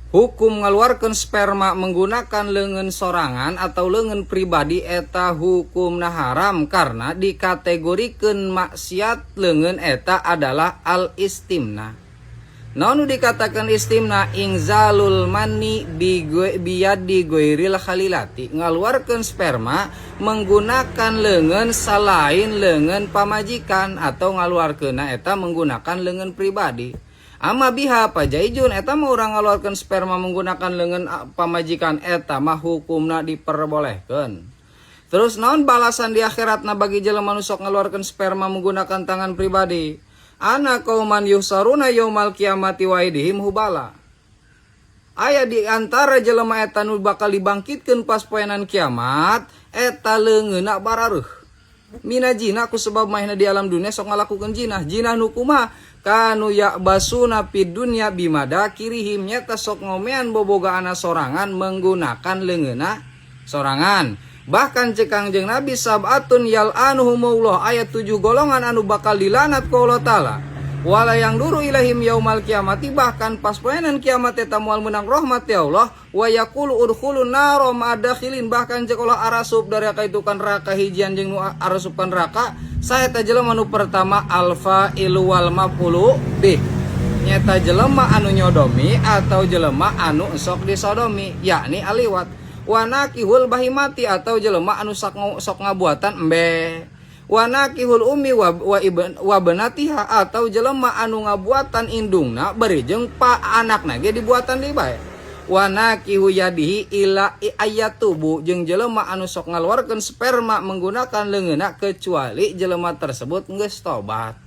Hukum ngaluarkeun sperma menggunakan leungeun sorangan atau leungeun pribadi eta hukumna haram karena dikategorikeun maksiat leungeun eta adalah al istimna. Naon nu dikatakan istimna? Inzalul mani biyadi ghairil khalilati, ngaluarkeun sperma menggunakan leungeun selain leungeun pamajikan atau ngaluarkeunna eta menggunakan leungeun pribadi. Amma biha fajaizun, eta mah urang ngaluarkeun sperma menggunakan leungeun pamajikan eta mah hukumna diperbolehkeun. Terus naon balasan di akhiratna bagi jelema nu sok ngaluarkeun sperma menggunakan tangan pribadi? Anna qauman yuhsyaruna yaumal qiyamati wa aidihim hubala. Aya di antara jelema eta nu bakal dibangkitkeun pas poenan kiamat eta leungeunna barareuh. Mina zina, ku sebab manehna di alam dunia sok ngalakukeun zina. Zina nu kumaha? Kanu ya'basuna fid dunya bimadakirihim, nyata sok ngomean bobogaana sorangan menggunakan leungeunna sorangan. Bahkan cek Kangjeng Nabi, sab'atun yal'anuhumullah, aya 7 golongan anu bakal dilanat ku Allah Ta'ala. Wala yanzhuru ilaihim yaumal kiamati, bahkan pas poenan kiamat eta moal meunang rahmat ya Allah. Wa yaqulu udkhulun nara ma'adakhilin, bahkan cek Allah arasup dari itu kan neraka hijian jeung nu arasup kan neraka. Saeta jelema nu pertama, alfa ilu wal maf'ulu bih, nyata jelema anu nyodomi atau jelema anu sok disodomi, yakni aliwat. Wa nakihul bahimati, atau jelema anu sok ngabuatan embe. Wa nakihul ummi wa ibn wa banatiha, atau jelema anu ngabuatan indungna bari jeung pa anakna ge dibuatan deui bae. Wa nakihu yadihi ila ayatubu, jeung jelema anu sok ngaluarkeun sperma menggunakan leungeunna kecuali jelema tersebut geus tobat.